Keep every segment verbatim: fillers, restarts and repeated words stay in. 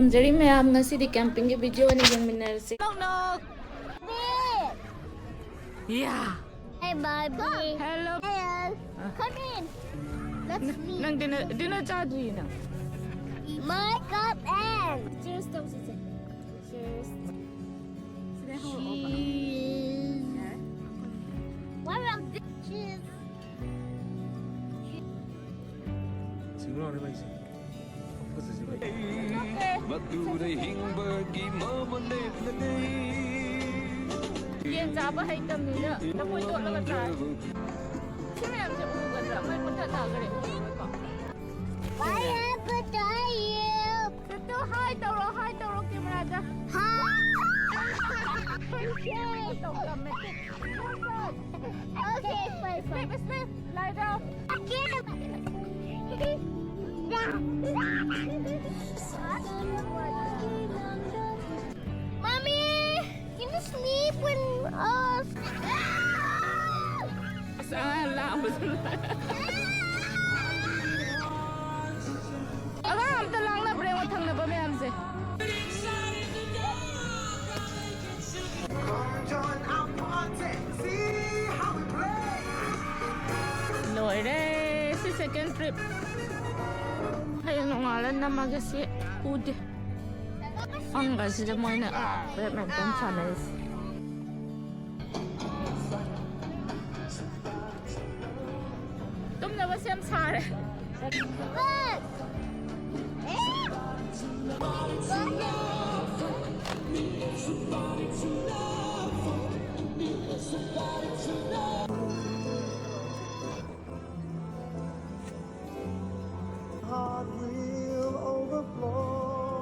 ꯈꯨꯔꯨꯝꯖꯔꯤ ꯃꯌꯥꯝ, ꯉꯁꯤꯗꯤ campingꯒꯤ video ꯑꯣꯏꯅ ꯌꯦꯡꯃꯤꯟꯅꯔꯁꯤ꯫ ꯌꯥ꯫ Hey, Barbie. Hello. Hello. Come in. Let's eat. ꯅꯪ dinner, dinner ꯆꯥꯗ꯭ꯔꯤ ꯅꯪ? My cup and. Cheers ꯇꯧꯁꯤꯁꯦ. Cheers. ꯁꯤꯗ ꯍꯧꯔꯛꯑꯣꯕ꯫ Cheers. ꯌꯥꯔꯦ꯫ What about this? Cheers. Single ꯂꯥꯎꯅꯦ ꯃꯩꯁꯦ꯫ ꯐꯣꯀꯁꯁꯦ ꯃꯩ꯫ ꯃꯗꯨꯗ ꯍꯤꯡꯕꯒꯤ ꯃꯃꯜ ꯂꯦꯞꯅꯗꯦ꯫ ꯌꯦꯟ ꯆꯥꯕ ꯍꯩꯇꯕꯅꯤꯅ ꯂꯐꯣꯏ ꯇꯣꯠꯂꯒ ꯆꯥꯏ꯫ ꯁꯤ ꯃꯌꯥꯝꯁꯦ ꯎꯒꯗ꯭ꯔꯥ? ꯃꯩ ꯃꯨꯊꯠ ꯊꯥꯈ꯭ꯔꯦ, ꯎꯔꯔꯣꯏꯀꯣ꯫ Bye, Uncle Tayo. ꯁꯤꯠꯇꯨ hi ꯇꯧꯔꯣ, hi ꯇꯧꯔꯣ cameraꯗ꯫ Hi. ꯇꯧꯔꯝꯃꯦ꯫ Okay, bye, bye. Sleep, sleep. Lie down. Mommy, can you sleep with us? ꯑꯁ, ꯑꯉꯥꯡ ꯂꯥꯡꯕꯁꯨ꯫ ꯑꯉꯥꯡ ꯑꯝꯇ ꯂꯥꯡꯅꯕ꯭ꯔꯥ ꯌꯦꯡꯉꯣ, ꯊꯪꯅꯕ ꯃꯌꯥꯝꯁꯦ꯫ ꯂꯣꯏꯔꯦ, ꯁꯤ second trip꯫ ꯍꯌꯦꯡ ꯅꯣꯡꯉꯥꯜꯂ ꯅꯝꯃꯒꯦ, ꯁꯤ ꯎꯗꯦ꯫ ꯐꯪꯕꯁꯤꯗ ꯃꯣꯏꯅ badminton ꯁꯥꯟꯅꯔꯤꯁꯦ꯫ ꯇꯨꯝꯅꯕ ꯁꯦꯝ ꯁꯥꯔꯦ꯫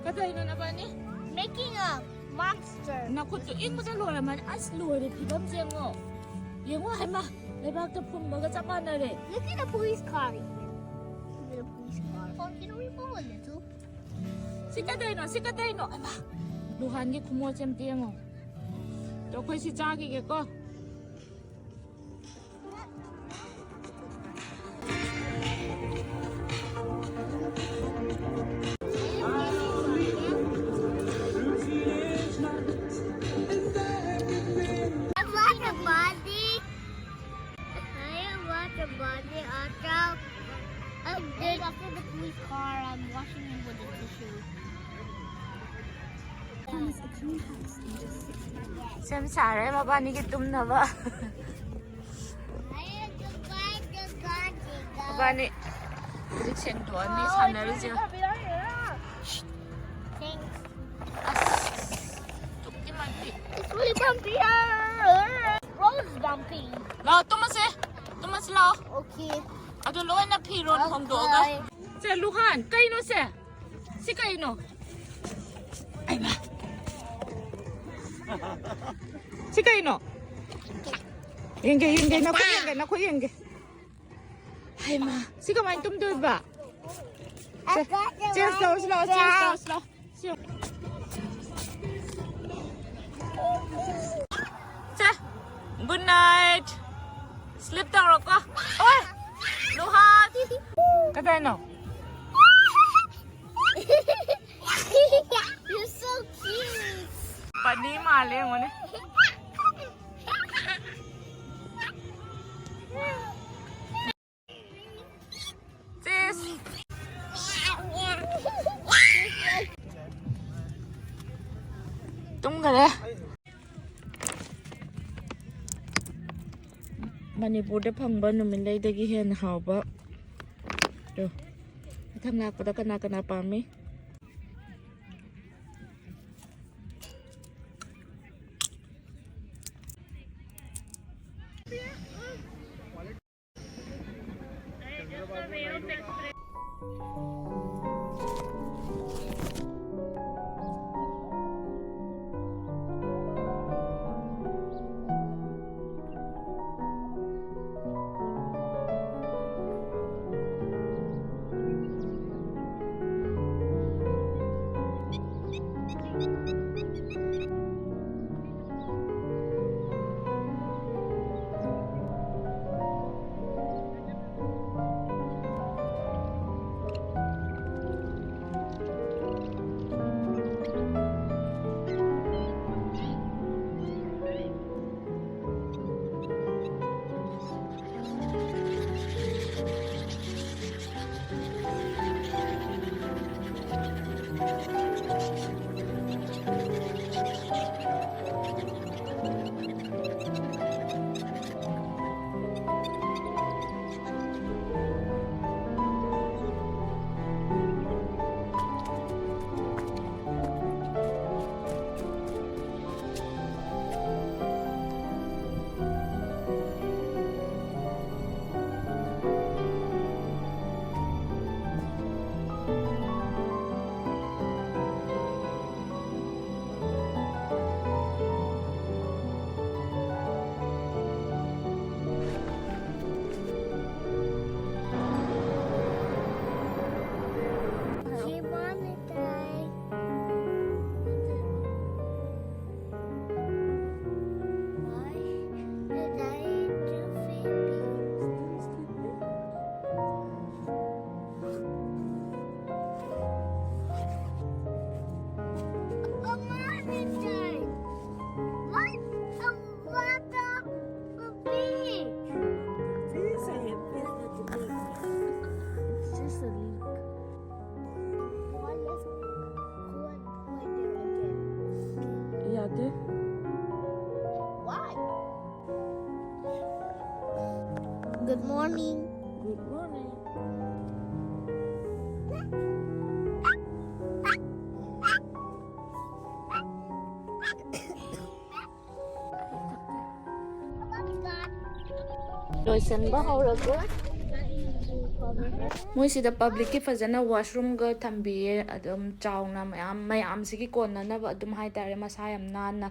ꯀꯗꯩꯅꯣ ꯅꯕꯥꯅꯤ? Making a monster. ꯅꯈꯨꯠꯇꯨ ꯏꯪꯕꯗ ꯂꯣꯏꯔꯝꯃꯅꯤ꯫ ꯑꯁ, ꯂꯣꯏꯔꯦ ꯐꯤꯕꯝꯁꯦ ꯌꯦꯡꯉꯣ꯫ ꯌꯦꯡꯉꯣ ꯍꯩꯃꯥ, ꯂꯩꯕꯥꯛꯇ ꯐꯨꯝꯕꯒ ꯆꯞ ꯃꯥꯟꯅꯔꯦ꯫ Look at the police car. Look at the police car. Can we go a little? ꯁꯤ ꯀꯗꯩꯅꯣ? ꯁꯤ ꯀꯗꯩꯅꯣ? ꯍꯩꯃꯥ, ꯂꯨꯍꯥꯟꯒꯤ ꯈꯨꯃꯣꯠꯁꯦ ꯑꯝꯇ ꯌꯦꯡꯉꯣ꯫ ꯑꯗꯣ ꯑꯩꯈꯣꯏ ꯁꯤ ꯆꯥꯈꯤꯒꯦꯀꯣ꯫ Car, I'm washing him with a tissue. Thomas, a tree house in just six minutes. ꯁꯦꯝ ꯁꯥꯔꯦ ꯃꯕꯥꯅꯤꯒꯤ ꯇꯨꯝꯅꯕ꯫ ꯃꯕꯥꯅꯤ ꯍꯧꯖꯤꯛ ꯁꯦꯡꯗꯣꯛꯑꯅꯤ ꯁꯥꯟꯅꯔꯤꯁꯦ꯫ Thanks. ꯑꯁ, ꯑꯗꯨꯛꯀꯤ ꯃꯇꯤꯛ꯫ It's really bumpy. Road is bumpy. ꯂꯥꯛꯑꯣ, ꯇꯨꯝꯃꯁꯦ꯫ ꯇꯨꯝꯃꯁꯤ ꯂꯥꯛꯑꯣ꯫ Okay. ꯑꯗꯨ ꯂꯣꯏꯅ ꯐꯤꯔꯣꯜ ꯍꯣꯡꯗꯣꯛꯑꯒ꯫ Okay. ꯁꯦ, ꯂꯨꯍꯥꯟ, ꯀꯩꯅꯣ ꯁꯦ? ꯁꯤ ꯀꯩꯅꯣ? ꯑꯩꯃꯥ꯫ ꯁꯤ ꯀꯩꯅꯣ? ꯌꯦꯡꯒꯦ, ꯌꯦꯡꯒꯦ, ꯅꯈꯨꯠ ꯌꯦꯡꯒꯦ, ꯅꯈꯨꯠ ꯌꯦꯡꯒꯦ꯫ ꯍꯩꯃꯥ, ꯁꯤ ꯀꯃꯥꯏꯅ ꯇꯨꯝꯗꯣꯏꯕ? ꯁꯦ, change ꯇꯧꯔꯁꯤ ꯂꯥꯛꯑꯣ, change ꯇꯧꯔꯁꯤ ꯂꯥꯛꯑꯣ꯫ ꯁꯤ ꯌꯦꯡꯉꯨ꯫ ꯁꯦ, good night. Sleep ꯇꯧꯔꯣꯀꯣ꯫ ꯑꯣꯏ, ꯂꯨꯍꯥꯟ꯫ ꯀꯗꯥꯏꯅꯣ? You're so cute. ꯄꯅꯤ ꯃꯥꯜꯂꯦ ꯌꯦꯡꯉꯨꯅꯦ꯫ ꯆꯤꯁ꯫ ꯇꯨꯝꯈꯔꯦ꯫ ꯃꯅꯤꯄꯨꯔꯗ ꯐꯪꯕ ꯅꯨꯃꯤꯠꯂꯩꯗꯒꯤ ꯍꯦꯟꯅ ꯍꯥꯎꯕ꯫ ꯇꯨ꯫ ꯃꯊꯪ ꯂꯥꯛꯄꯗ ꯀꯅꯥ ꯀꯅꯥ ꯄꯥꯝꯃꯤ? Good morning. Good morning. ꯂꯣꯏꯁꯟꯕ ꯍꯧꯔꯒꯦ꯫ ꯃꯣꯏꯁꯤꯗ ꯄꯕ꯭ꯂꯤꯛꯀꯤ ꯐꯖꯅ ꯋꯥꯁꯔꯨꯝꯒ ꯊꯝꯕꯤꯌꯦ, ꯑꯗꯨꯝ ꯆꯥꯎꯅ ꯃꯌꯥꯝ, ꯃꯌꯥꯝꯁꯤꯒꯤ ꯀꯣꯟꯅꯅꯕ ꯑꯗꯨꯝ ꯍꯥꯏꯇꯥꯔꯦ, ꯃꯁꯥ ꯌꯥꯝ ꯅꯥꯟꯅ꯫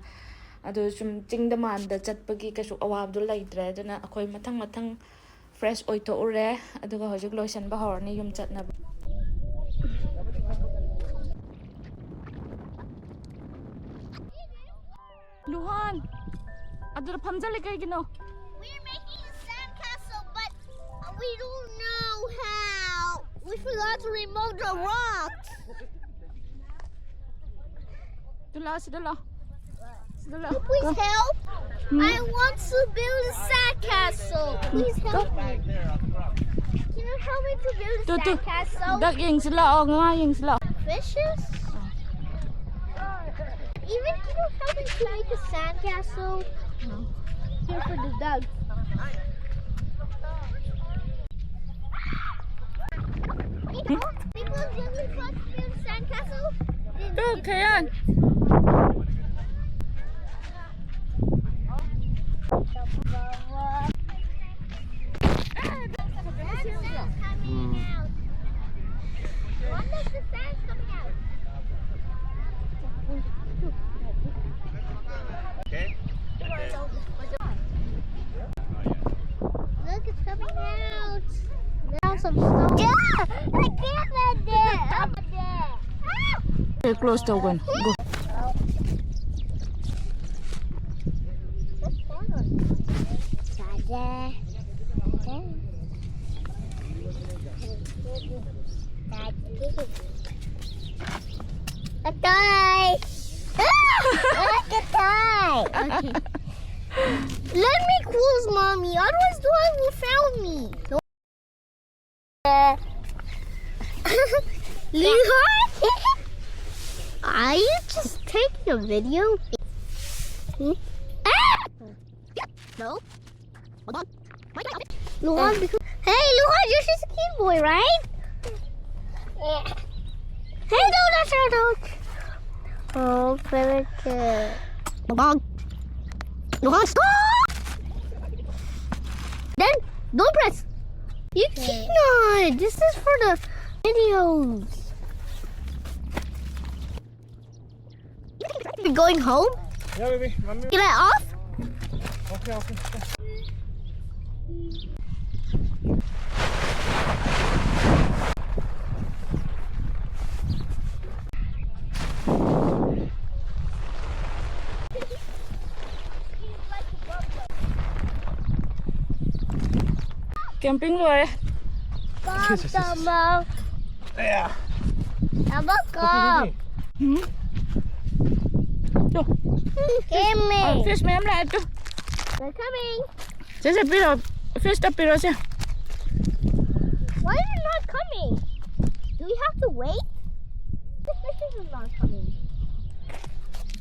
ꯑꯗꯨ ꯁꯨꯝ ꯆꯤꯡꯗ ꯃꯥꯟꯗ ꯆꯠꯄꯒꯤ ꯀꯩꯁꯨ ꯑꯋꯥꯕꯗꯣ ꯂꯩꯇ꯭ꯔꯦ꯫ ꯑꯗꯨꯅ ꯑꯩꯈꯣꯏ ꯃꯊꯪ ꯃꯊꯪ ꯐ꯭ꯔꯦꯁ ꯑꯣꯏꯊꯣꯛꯎꯔꯦ, ꯑꯗꯨꯒ ꯍꯧꯖꯤꯛ ꯂꯣꯏꯁꯟꯕ ꯍꯧꯔꯅꯤ ꯌꯨꯝ ꯆꯠꯅꯕ꯫ ꯂꯨꯍꯥꯟ, ꯑꯗꯨꯗ ꯐꯝꯖꯜꯂꯤ ꯀꯩꯒꯤꯅꯣ? We're making a sandcastle, but we don't know how. We forgot to remove the rocks. ꯁꯤꯗ ꯂꯥꯛꯑꯣ, ꯁꯤꯗ ꯂꯥꯛꯑꯣ꯫ ꯁꯤꯗ ꯂꯥꯛꯑꯣ꯫ Please help. I want to build a sandcastle. Please help me. Can you help me to build a sandcastle? ꯗꯛ ꯌꯦꯡꯁꯤ ꯂꯥꯛꯑꯣ, ꯉꯥ ꯌꯦꯡꯁꯤ ꯂꯥꯛꯑꯣ꯫ Fishes? Even can you help me to make a sandcastle? Here for the dog. People really want to build a sandcastle. Go, Kayan. Okay. Look, it's coming out. Now some snow. Yeah, I can't let it. Up there. Ah! Okay, close the one. Go. Atay. Atay. Okay. Let me close, mommy. Otherwise, the one will found me. Leroy, are you just taking a video? Hmm? Ah! No. Hold on. Why can't I open? Luhan, because, hey, Luhan, you're just a kid boy, right? Yeah. Hey, no, that's not a dog. Oh, favorite kid. Luhan. Luhan, stop! Then, don't press. You cannot. This is for the videos. We're going home? Yeah, baby. Mommy. Can I off? Okay, okay. Camping ꯂꯣꯏꯔꯦ꯫ Papa, Mom. Yeah. Papa, come. Hmm? Ito. Give Oh, me. Fish mayam lahat ito. They're coming. Sisi, piro. Fish na piro siya. Why are you not coming? Do we have to wait? The fish is not coming.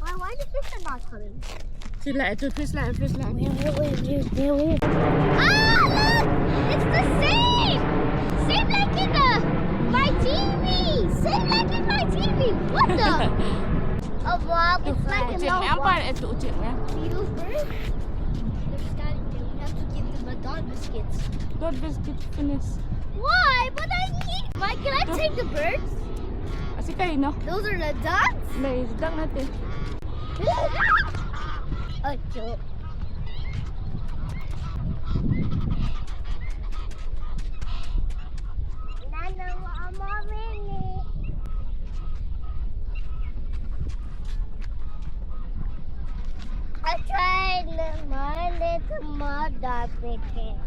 Why, why the fish are not coming? Sila, ito, fish lahat, fish lahat. Ah, look! It's the same! Same like in the my T V! Same like in my T V! What the? Oh, Mom, it's like a Ucit long na yan, one. Pare. Ito, ucit na yan. These birds, they're scared. We have to give them a dog biscuits. Dog biscuit finish. Why? But I need. Mike, can I take the birds? Kasi kayo, no? Those are the dogs? May dog natin. Ocho. Nana, I'm already. I tried to mind it to my dog picking.